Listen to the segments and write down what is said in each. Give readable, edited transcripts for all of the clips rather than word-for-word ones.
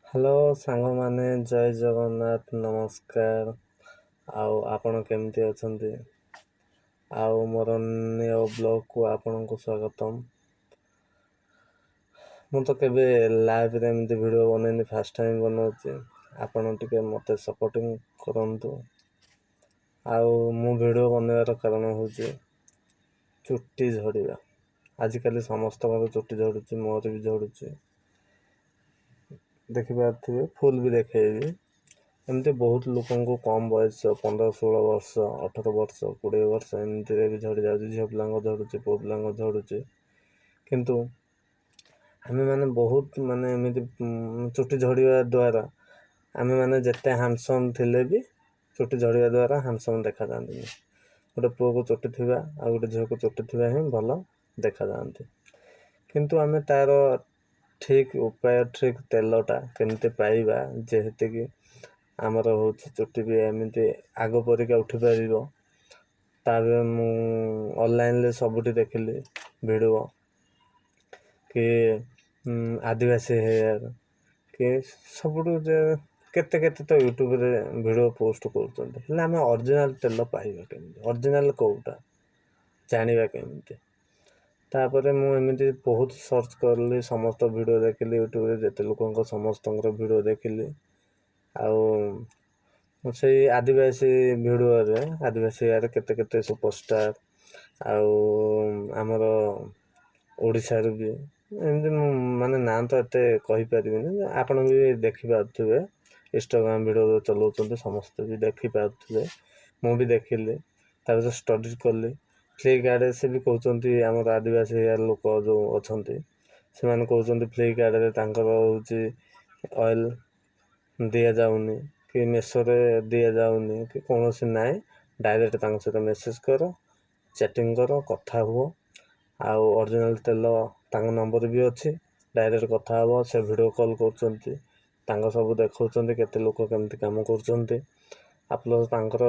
Hello ସାଙ୍ଗମାନେ, ଜୟ ଜଗନ୍ନାଥ, ନମସ୍କାର। ଆଉ ଆପଣ କେମିତି ଅଛନ୍ତି? ଆଉ ମୋର ନ୍ୟୁ ବ୍ଲଗ୍କୁ ଆପଣଙ୍କୁ ସ୍ୱାଗତମ। ମୁଁ ତ କେବେ ଲାଇଭ୍ରେ ଏମିତି ଭିଡ଼ିଓ ବନେଇନି, ଫାର୍ଷ୍ଟ ଟାଇମ୍ ବନାଉଛି। ଆପଣ ଟିକେ ମୋତେ ସପୋର୍ଟିଂ କରନ୍ତୁ। ଆଉ ମୁଁ ଭିଡ଼ିଓ ବନେଇବାର କାରଣ ହେଉଛି ଚୁଟି ଝଡ଼ିବା। ଆଜିକାଲି ସମସ୍ତଙ୍କର ଚୁଟି ଝଡ଼ୁଛି, ମୋର ବି ଝଡ଼ୁଛି, ଦେଖିପାରୁଥିବେ, ଫୁଲ୍ ବି ଦେଖେଇବି। ଏମିତି ବହୁତ ଲୋକଙ୍କୁ କମ୍ ବୟସ, 15 16 ବର୍ଷ, 18 ବର୍ଷ, 20 ବର୍ଷ ଏମିତିରେ ବି ଝଡ଼ି ଯାଉଛି। ଝିଅ ପିଲାଙ୍କ ଝଡ଼ୁଛି, ପୁଅ ପିଲାଙ୍କ ଝଡ଼ୁଛି। କିନ୍ତୁ ଆମେମାନେ ବହୁତ ମାନେ ଏମିତି ଚୁଟି ଝଡ଼ିବା ଦ୍ୱାରା ଆମେମାନେ ଯେତେ ହ୍ୟାଣ୍ଡସମ୍ ଥିଲେ ବି ଚୁଟି ଝଡ଼ିବା ଦ୍ୱାରା ହ୍ୟାଣ୍ଡସମ୍ ଦେଖାଯାଆନ୍ତିନି। ଗୋଟେ ପୁଅକୁ ଚୁଟି ଥିବା ଆଉ ଗୋଟେ ଝିଅକୁ ଚୁଟି ଥିବା ହିଁ ଭଲ ଦେଖାଯାଆନ୍ତି। କିନ୍ତୁ ଆମେ ତା'ର ଠିକ୍ ଉପାୟ, ଠିକ୍ ତେଲଟା କେମିତି ପାଇବା, ଯେହେତୁକି ଆମର ହେଉଛି ଚୁଟି ବି ଏମିତି ଆଗ ପରିକା ଉଠିପାରିବ, ତା ବି ମୁଁ ଅନଲାଇନ୍ରେ ସବୁଠି ଦେଖିଲି ଭିଡ଼ିଓ କି ଆଦିବାସୀ ହେୟାର୍ କି ସବୁଠୁ ଯେ କେତେ କେତେ ତ ୟୁଟ୍ୟୁବରେ ଭିଡ଼ିଓ ପୋଷ୍ଟ କରୁଛନ୍ତି। ହେଲେ ଆମେ ଅରିଜିନାଲ୍ ତେଲ ପାଇବା କେମିତି, ଅରିଜିନାଲ୍ କେଉଁଟା ଜାଣିବା କେମିତି? ତାପରେ ମୁଁ ଏମିତି ବହୁତ ସର୍ଚ୍ଚ କଲି, ସମସ୍ତ ଭିଡ଼ିଓ ଦେଖିଲି ୟୁଟ୍ୟୁବରେ, ଯେତେ ଲୋକଙ୍କ ସମସ୍ତଙ୍କର ଭିଡ଼ିଓ ଦେଖିଲି। ଆଉ ସେଇ ଆଦିବାସୀ ଭିଡ଼ିଓରେ ଆଦିବାସୀ ହେୟାର୍ କେତେ କେତେ ସୁପରଷ୍ଟାର୍ ଆଉ ଆମର ଓଡ଼ିଶାରୁ ବି ଏମିତି ମୁଁ ମାନେ ନାଁ ତ ଏତେ କହିପାରିବିନି, ଆପଣ ବି ଦେଖିପାରୁଥିବେ। ଇନଷ୍ଟାଗ୍ରାମ ଭିଡ଼ିଓ ଚଲାଉଛନ୍ତି ସମସ୍ତେ ବି ଦେଖିପାରୁଥିବେ, ମୁଁ ବି ଦେଖିଲି। ତାପରେ ଷ୍ଟଡି କଲି ଫ୍ଲିପକାର୍ଟରେ। ସେ ବି କହୁଛନ୍ତି, ଆମର ଆଦିବାସୀ ହେୟାର୍ ଲୋକ ଯେଉଁ ଅଛନ୍ତି ସେମାନେ କହୁଛନ୍ତି ଫ୍ଲିପକାର୍ଟରେ ତାଙ୍କର ହେଉଛି ଅଏଲ୍ ଦିଆଯାଉନି କି ମେସୋରେ ଦିଆଯାଉନି କି କୌଣସି ନାହିଁ। ଡାଇରେକ୍ଟ ତାଙ୍କ ସହିତ ମେସେଜ୍ କର, ଚାଟିଂ କର, କଥା ହୁଅ। ଆଉ ଅରିଜିନାଲ୍ ତେଲ ତାଙ୍କ ନମ୍ବର ବି ଅଛି, ଡାଇରେକ୍ଟ କଥା ହେବ। ସେ ଭିଡ଼ିଓ କଲ୍ କରୁଛନ୍ତି, ତାଙ୍କ ସବୁ ଦେଖାଉଛନ୍ତି କେତେ ଲୋକ କେମିତି କାମ କରୁଛନ୍ତି। ଆଉ ପ୍ଲସ୍ ତାଙ୍କର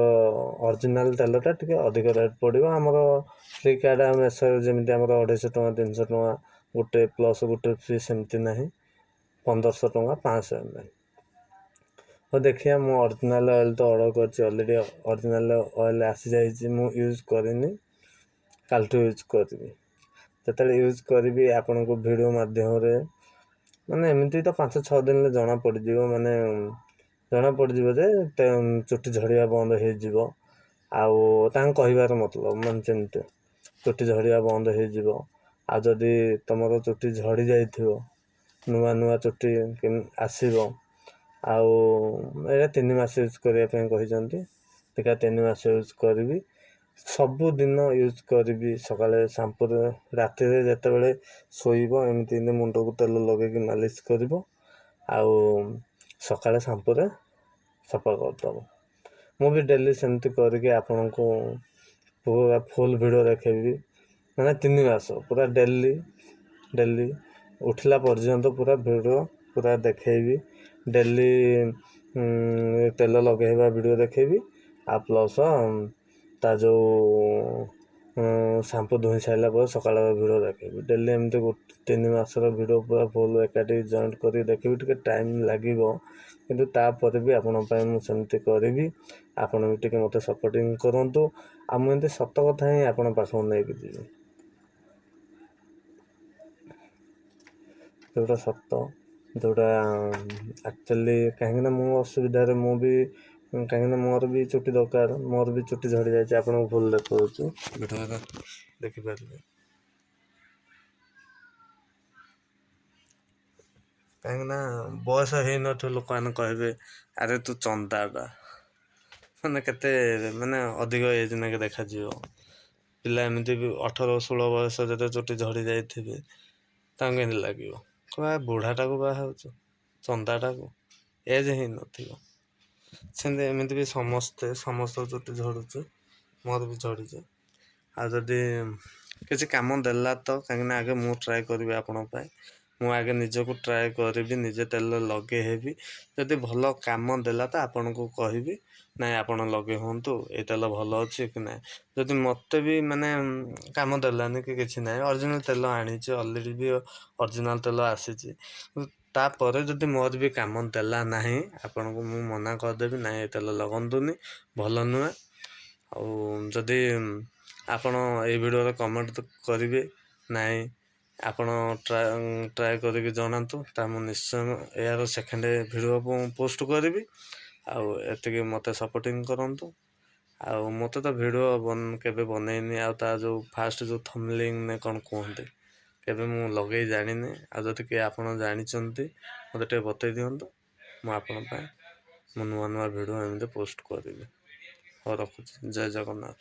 ଅରିଜିନାଲ୍ ତେଲଟା ଟିକେ ଅଧିକ ରେଟ୍ ପଡ଼ିବ। ଆମର ଫ୍ଲିପକାର୍ଟ ଆଉ ମେସୋରେ ଯେମିତି ଆମର 250 ଟଙ୍କା, 300 ଟଙ୍କା ଗୋଟେ ପ୍ଲସ୍ ଗୋଟେ ଫ୍ରି, ସେମିତି ନାହିଁ। 1500 ଟଙ୍କା 500 ଏମ୍ ଏଲ୍। ହଉ ଦେଖିବା, ମୁଁ ଅରିଜିନାଲ୍ ଅଏଲ୍ ତ ଅର୍ଡ଼ର କରିଛି, ଅଲରେଡ଼ି ଅରିଜିନାଲ୍ ଅଏଲ୍ ଆସିଯାଇଛି। ମୁଁ ୟୁଜ୍ କରିନି, କାଲିଠୁ ୟୁଜ୍ କରିବି। ଯେତେବେଳେ ୟୁଜ୍ କରିବି ଆପଣଙ୍କୁ ଭିଡ଼ିଓ ମାଧ୍ୟମରେ, ମାନେ ଏମିତି ତ 5 6 ଦିନରେ ଜଣା ପଡ଼ିଯିବ, ମାନେ ଜଣା ପଡ଼ିଯିବ ଯେ ଚୁଟି ଝଡ଼ିବା ବନ୍ଦ ହେଇଯିବ। ଆଉ ତାଙ୍କ କହିବାର ମତଲବ ମାନେ ଯେମିତି ଚୁଟି ଝଡ଼ିବା ବନ୍ଦ ହେଇଯିବ। ଆଉ ଯଦି ତୁମର ଚୁଟି ଝଡ଼ି ଯାଇଥିବ, ନୂଆ ନୂଆ ଚୁଟି ଆସିବ। ଆଉ ଏଇଟା 3 ମାସ ୟୁଜ୍ କରିବା ପାଇଁ କହିଛନ୍ତି। ଦେଖିବା, 3 ମାସ ୟୁଜ୍ କରିବି, ସବୁଦିନ ୟୁଜ୍ କରିବି। ସକାଳେ ସାମ୍ପୁରେ, ରାତିରେ ଯେତେବେଳେ ଶୋଇବ ଏମିତି ଏମିତି ମୁଣ୍ଡକୁ ତେଲ ଲଗେଇକି ମାଲିସ କରିବ ଆଉ ସକାଳେ ସାମ୍ପୁରେ ସଫା କରିଦେବ। ମୁଁ ବି ଡେଲି ସେମିତି କରିକି ଆପଣଙ୍କୁ ପୁରା ଫୁଲ୍ ଭିଡ଼ିଓ ଦେଖେଇବି। ମାନେ 3 ମାସ ପୁରା ଡେଲି ଡେଲି ଉଠିଲା ପର୍ଯ୍ୟନ୍ତ ପୁରା ଭିଡ଼ିଓ ପୁରା ଦେଖେଇବି। ଡେଲି ତେଲ ଲଗେଇବା ଭିଡ଼ିଓ ଦେଖେଇବି ଆଉ ପ୍ଲସ୍ ତା ଯେଉଁ ସାମ୍ପୁ ଧୋଇ ସାରିଲା ପରେ ସକାଳ ଭିଡ଼ିଓ ଦେଖେଇବି। ଡେଲି ଏମିତି ଗୋଟେ 3 ମାସର ଭିଡ଼ିଓ ପୁରା ଫୁଲ୍ ଏକାଠି ଜଏଣ୍ଟ କରିକି ଦେଖିବି। ଟିକେ ଟାଇମ୍ ଲାଗିବ, କିନ୍ତୁ ତାପରେ ବି ଆପଣଙ୍କ ପାଇଁ ମୁଁ ସେମିତି କରିବି। ଆପଣ ବି ଟିକେ ମୋତେ ସପୋର୍ଟିଂ କରନ୍ତୁ। ଆଉ ମୁଁ ଏମିତି ସତ କଥା ହିଁ ଆପଣଙ୍କ ପାଖକୁ ନେଇକି ଯିବି, ଯେଉଁଟା ସତ, ଯେଉଁଟା ଆକ୍ଚୁଆଲି। କାହିଁକିନା ମୁଁ ଅସୁବିଧାରେ ମୁଁ ବି, କାହିଁକିନା ମୋର ବି ଚୁଟି ଦରକାର, ମୋର ବି ଚୁଟି ଝଡ଼ି ଯାଇଛି। ଆପଣଙ୍କୁ ଭୁଲ ଦେଖାଉଛି, ଦେଖିପାରିବେ। କାହିଁକିନା ବୟସ ହେଇନଥିବ, ଲୋକମାନେ କହିବେ ଆରେ ତୁ ଚନ୍ଦାଟା, ମାନେ କେତେ ମାନେ ଅଧିକ ଏଜ୍ ନାକେ ଦେଖାଯିବ। ପିଲା ଏମିତି ବି 18 16 ବୟସ ଯେତେ ଚୁଟି ଝଡ଼ି ଯାଇଥିବେ, ତାଙ୍କୁ କେମିତି ଲାଗିବ? କହିବେ ବୁଢ଼ାଟାକୁ ବାହା ହେଉଛୁ, ଚନ୍ଦାଟାକୁ, ଏଜ୍ ହେଇନଥିବ। ସେମିତି ଏମିତି ବି ସମସ୍ତେ ସମସ୍ତ ଚୁଟି ଝଡ଼ୁଛି, ମୋର ବି ଝଡ଼ିଛି। ଆଉ ଯଦି କିଛି କାମ ଦେଲା ତ, କାହିଁକିନା ଆଗେ ମୁଁ ଟ୍ରାଏ କରିବି ଆପଣଙ୍କ ପାଇଁ। ମୁଁ ଆଗେ ନିଜକୁ ଟ୍ରାଏ କରିବି, ନିଜେ ତେଲ ଲଗେଇ ହେବି। ଯଦି ଭଲ କାମ ଦେଲା ତ ଆପଣଙ୍କୁ କହିବି, ନାଇଁ ଆପଣ ଲଗେଇ ହୁଅନ୍ତୁ, ଏ ତେଲ ଭଲ ଅଛି କି ନାଇଁ। ଯଦି ମୋତେ ବି ମାନେ କାମ ଦେଲାନି କି କିଛି ନାହିଁ, ଅରିଜିନାଲ୍ ତେଲ ଆଣିଛି, ଅଲରେଡ଼ି ବି ଅରିଜିନାଲ୍ ତେଲ ଆସିଛି, ତାପରେ ଯଦି ମୋର ବି କାମ ଦେଲା ନାହିଁ, ଆପଣଙ୍କୁ ମୁଁ ମନା କରିଦେବି, ନାଇଁ ଏ ତେଲ ଲଗାନ୍ତୁନି, ଭଲ ନୁହେଁ। ଆଉ ଯଦି ଆପଣ ଏଇ ଭିଡ଼ିଓରେ କମେଣ୍ଟ କରିବେ, ନାଇଁ ଆପଣ ଟ୍ରାଏ କରିକି ଜଣାନ୍ତୁ, ତା ମୁଁ ନିଶ୍ଚୟ ଏହାର ସେକେଣ୍ଡ ଭିଡ଼ିଓ ପୋଷ୍ଟ କରିବି। ଆଉ ଏତିକି ମୋତେ ସପୋର୍ଟିଂ କରନ୍ତୁ। ଆଉ ମୋତେ ତ ଭିଡ଼ିଓ କେବେ ବନେଇନି, ଆଉ ତା ଯେଉଁ ଫାଷ୍ଟ ଯେଉଁ ଥମ୍ବନେଲ୍ ନା କ'ଣ କୁହନ୍ତି, କେବେ ମୁଁ ଲଗେଇ ଜାଣିନି। ଆଉ ଯଦି କିଏ ଆପଣ ଜାଣିଛନ୍ତି, ମୋତେ ଟିକେ ବତେଇ ଦିଅନ୍ତୁ। ମୁଁ ଆପଣଙ୍କ ପାଇଁ ମୁଁ ନୂଆ ନୂଆ ଭିଡ଼ିଓ ଏମିତି ପୋଷ୍ଟ କରିବି। ହଉ, ରଖୁଛି। ଜୟ ଜଗନ୍ନାଥ।